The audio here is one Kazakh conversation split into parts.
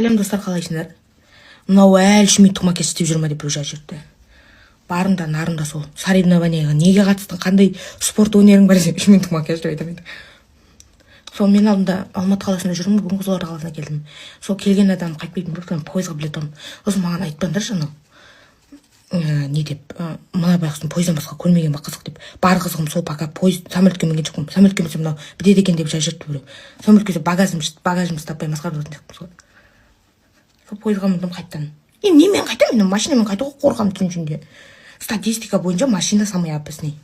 Сәлем, достар, қалайсыңдар? Мынау әлі 3 минуттық макет істеп жүр ма деп біреу жазып жіберіпті. Барым да, нарым да сол. Соревнованияға неге қатыстың, қандай спорт өнерің бар десем, 3 минуттық макияж деп айтамын енді. Сол мен алдында Алматы қаласында жүрмін, бүгін Қызылорда қаласына келдім. Сол келген адам қайтпайтын болып, мен пойызға билет алдым. Сосын маған айтпаңдаршы анау не деп, мына байғұстың пойыздан басқа көрмеген ба қызық деп. Бар қызығым сол. Пока пойыз, самолетке мінген жоқпын. Самолетке мінсем, мынау бітеді екен деп жазып жіберіпті біреу. Самолетке мінсем, багажымызды таппай масқара болатын сияқтымыз ғой. Сол пойызға міндім қайтадан. Енді немен қайтамын енді? Машинамен қайтуға қорқамын түн ішінде. Статистика бойынша машина самый опасный,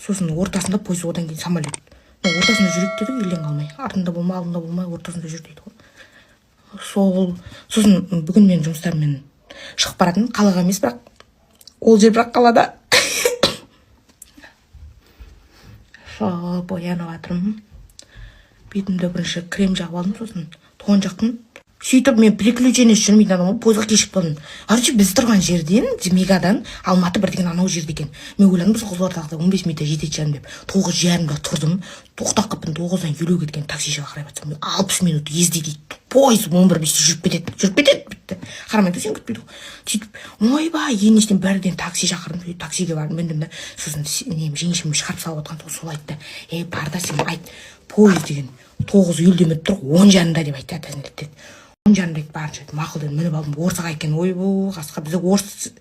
сосын ортасында пойыз, одан кейін самолет. Ну, ортасында жүрейік дедік, елден қалмай, артында болма, алдында болмай, ортасында жүр дейді ғой сол. Сосын бүгін мен жұмыстарыммен шығып баратырмын, қалаға емес, бірақ ол жер, бірақ қалада. Сол боянып жатырмын бетімді. Бірінші крем жағып алдым, сосын тон жақтым. Сөйтіп мен приключение жүрмейтін адаммын ғой, пойызға кешігіп қалдым. Короче, біз тұрған жерден, Мегадан Алматы бір деген анау жерде екен. Мен ойладым, біз Қызылордаға 15 минутта жететін шығармын деп. 9:30-да тұрдым, тоқтап қалыппын. 9:50 кеткен таксишіге қарап жатсам, 60 минут езді дейді. Пойыз 11:05-те жүріп кетеді, жүріп кетеді, бітті, қарамайды ғой, сені күтпейді ғой. Сөйтіп, ойбай, енесінен бірден такси шақырдым. Сөйтіп таксиге барып міндім да, сосын нем, жеңешем шығарып салып отқан сол айтты: «Ей, бар да, сен айт, пойыз деген 9:50-де мініп тұр, 10:30-да деп айтты деді. 10:30-да айтты, барынша айт». Мақұл дедім, мініп алдым. Орысқа екен, ойбу, қасқа. Бізде орыс,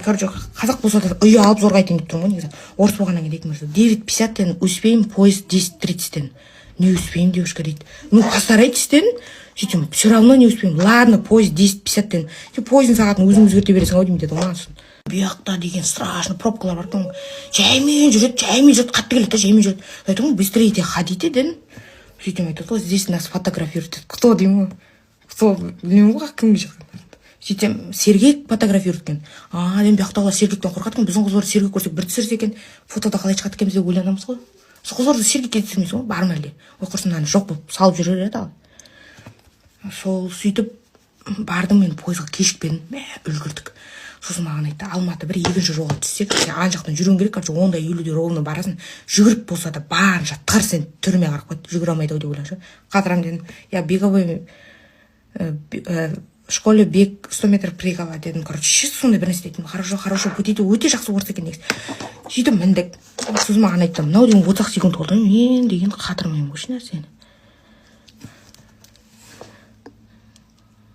короче, қазақ болса да ұялып зорға айтайын деп тұрмын ғой негізі. Орыс болғаннан кейін дейтін болса: «9:50 дедім, успеем, поезд 10:30 дедім». «Не успеем, девушка», — дейді. «Ну, постарайтесь», — дедім. Сөйтсем, «Все равно не успеем». «Ладно, поезд 10:50 дедім». «Сен пойыздың сағатын өзің өзгерте бересің ау деймін», — деді ғой маған. Сосын бұяқта деген страшно пробкалар бар екен ғой, жаймен жүреді, жаймен жүреді, қатты келеді да, жаймен жүреді. Айтамын ғой: «Быстрее ходите», — дедім. Сөйтсем, айтады ғой: «Здесь нас фотографируют», — дейді. Кто деймін ғой, кто, білмеймін ғой кімге жатқанын. Сөйтсем, Сергек фотографирует екен. А дедім, бұяқтағылар Сергектен қорқады екен. Біздің қызылорда Сергек көрсек, бір түсірсе екен, фотода қалай шығады екенбіз деп ойланамыз ғой. Сол Қызылорда Сергекке түсірмейсің ғой, бар ма әлде? Ой, құрсын, ана жоқ болып салып жүрер еді. Ал сол сөйтіп бардым мен, пойызға кешікпедім, мә, үлгердік. Сосын маған айтты: «Алматы бір екінші жолға түссек, сен ана жақтан жүруің керек. Короче, 10:50-де ровно барасың, жүгіріп болса да барынша тырыс». Енді түріме қарап қойды, жүгіре алмайды ау деп ойлаған шығар. «Қатырамын», — дедім. «Я беговой, в школе бег 100 метров прыгала», — дедім. Короче, чисто сондай бір нәрсе айттым. «Хорошо, хорошо», — дейді. Өте жақсы орыс екен негізі. Сөйтіп міндік. Сосын маған айтты: «Мынау деген 30 ақ секунд болды». Мен деген қатырмаймын ғой ешнәрсені.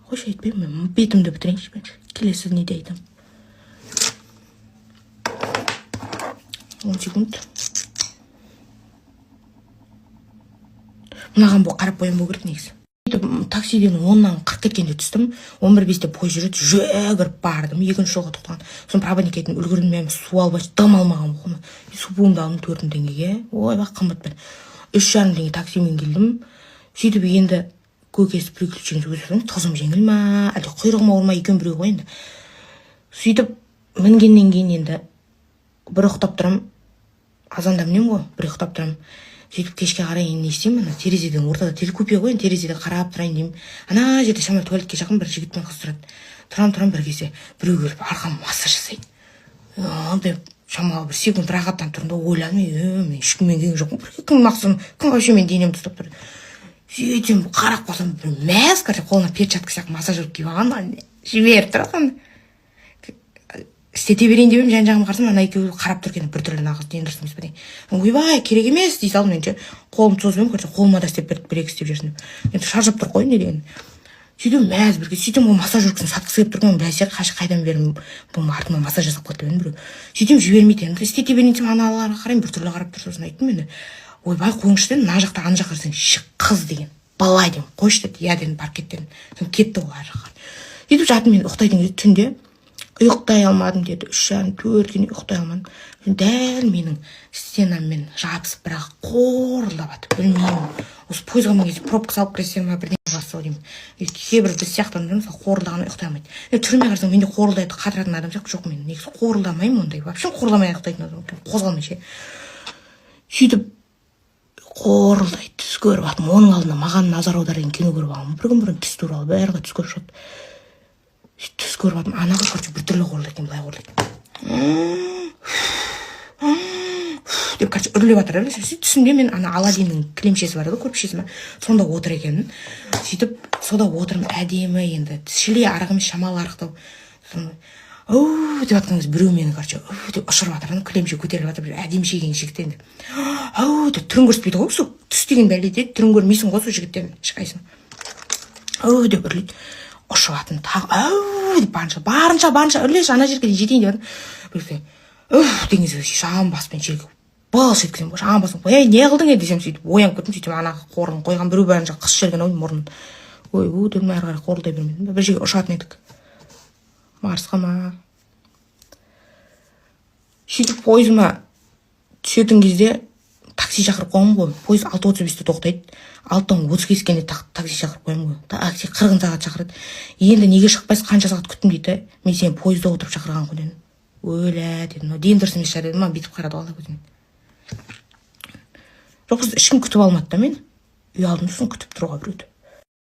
Қойшы, айтпаймын мен, бетімді бітірейінші бірінші, келесі неде айтамын. 10 секунд. Мынаған бұл қарап боянбау керек негізі. Сөйтіп таксиден 10-нан 40 кеткенде түстім, 11:05-те пойыз жүреді. Жүгіріп бардым, екінші жолға тоқтаған. Сосын проводник айттым: «Үлгердім мен, су алып, дым алмаған ғой». Суымды алдым 4000 теңгеге, ойбай, қымбат бәрі. 3,5 теңге таксимен келдім. Сөйтіп енді көкесі приключение өзі, тұзым жеңіл ма, әлде құйрығым ауыр ма, екеуінің біреуі ғой енді. Сөйтіп мінгеннен кейін енді бір ұйықтап тұрамын. Азанда мінемін ғой, бір ұйықтап тұрамын. Сөйтіп кешке қарай енді не істеймін? Ана терезеден, ортада купе ғой енді, терезеден қарап тұрайын деймін. Ана жерде шамалы туалетке жақын бір жігіт пен қыз тұрады. Тұрамын, тұрамын, бір кезде біреу келіп арқама массаж жасайды. Андай шамалы бір секунд рахаттанып тұрдым да, ойладым: «Е, мен ешкіммен келген жоқпын, бір кім мақсұм, кім вообще менің денемді ұстап тұр?» Сөйтсем, қарап қалсам, бір мәз, короче, қолына перчатка сияқты массажер киіп алған, жіберіп тұр ана. Істете берейін деп едім, жан жағыма қарасам, ана екеуі қарап тұр екен біртүрлі. Мына қыз дені дұрыс емес пе деген. «Ойбай, керек емес», — дей салдым мен ше. Қолымды созып едім, короче, қолыма да істеп берді, бір екі істеп жіберсін деп. Енді шаршап тұр ғой, не деген. Сөйтіп мәз бірге. Сөйтсем, ол массаж кісіні сатқысы келіп тұр екен. Бәсе, қайдан бердім, бұл артыма массаж жасап қойды деп едім біреу. Сөйтсем, жібермейді. Енді істете берейін десем, аналарға қараймын, біртүрлі қарап тұр. Сосын айттым енді: «Ойбай, қойыңызшы», — дедім. Мына жақта, ана жаққа қарасаң, қыз деген былай деймін. «Қойшы», — деді. «Иә», — дедім, «барып кет», — дедім. Сосын кетті ол ар жаққа. Сөйтіп жаттым мен, ұйықтайтын кезде түнде ұйықтай алмадым деді. 3:30, 4-ке дейін ұйықтай алмадым. Дәл менің стенаммен жабысып, бірақ қорылдап жатыр. Білмеймін, осы пойызға мінген кезде пробка салып кірсе ма, бірдеңе басса ау деймін. Кейбір біз сияқты адамдар, мысалы, қорылдағаннан ұйықтай алмайды. Енді түріме қарасаң, мен де қорылдайды, қатыратын адам сияқты. Жоқ, мен негізі қорылдамаймын ондай, вообще қорылдамай ұйықтайтын адам, қозғалмай ше. Сөйтіп қорылдайды, түс көріп жатырмын. Оның алдында «Маған назар аудар» деген кино көріп алғанмын бір күн бұрын, түс туралы, барлығы түс көріп шығады. Сөйтіп түс көріп жатырмын. Ана қыз, короче, біртүрлі қорылдайды екен, былай қорылдайды Деп, короче, үрлеп жатыр да. Сөйтіп түсімде мен ана Аладдиннің кілемшесі бар еді ғой, көрпешесі ма, сонда отыр екенмін. Сөйтіп сонда отырмын, әдемі енді, шіле арық емес, шамалы арықтау. Соны «Оу» деп жатқан кезде біреу мені, короче, «Оу» деп ұшырып жатыр. Ана кілемше көтеріліп жатыр, бір әдемі шеген жігіт енді. «Оу» деп түрін көрсетпейді ғой сол түс деген бәле де, түрін көрмейсің ғой сол жігіттердің ешқайсының. «Оу» деп үрлейді, ұшып жатырмын. Тағы «Оу» деп барынша, барынша, барынша үрлеші, ана жерге дейін жетейін деп жатырмын. Бір кезде «Уф» деген кезде жамбаспен жерге былш еткіземін ғой, жамбасым. «Ей, не қылдың, ей?» десем, сөйтіп оянып кеттім. Сөйтсем, ана қорын қойған біреу барынша қысып жіберген ау мұрнын. «Ойбу» дедім, әрі қарай қорылдай бермедім ба. Бір жерге ұшатын едік, Марсқа ма. Сөйтіп пойызыма түсетін кезде такси шақырып қойғанмын ғой. Пойыз 6:35-те тоқтайды, 6-дан 30 кескенде такси шақырып қоямын ғой. Такси қырғын сағат шақырады енді. «Неге шықпайсыз, қанша сағат күттім?» – дейді да. «Мен сені пойызда отырып шақырған ғой», – дедім. «Өлә», – дедім, «мынау дені дұрыс емес шығар», – дедім. Маған бүйтіп қарады ғой ала көзімен. Жоқ, просто ешкім күтіп алмады да мені, ұялдым сосын күтіп тұруға біреуді.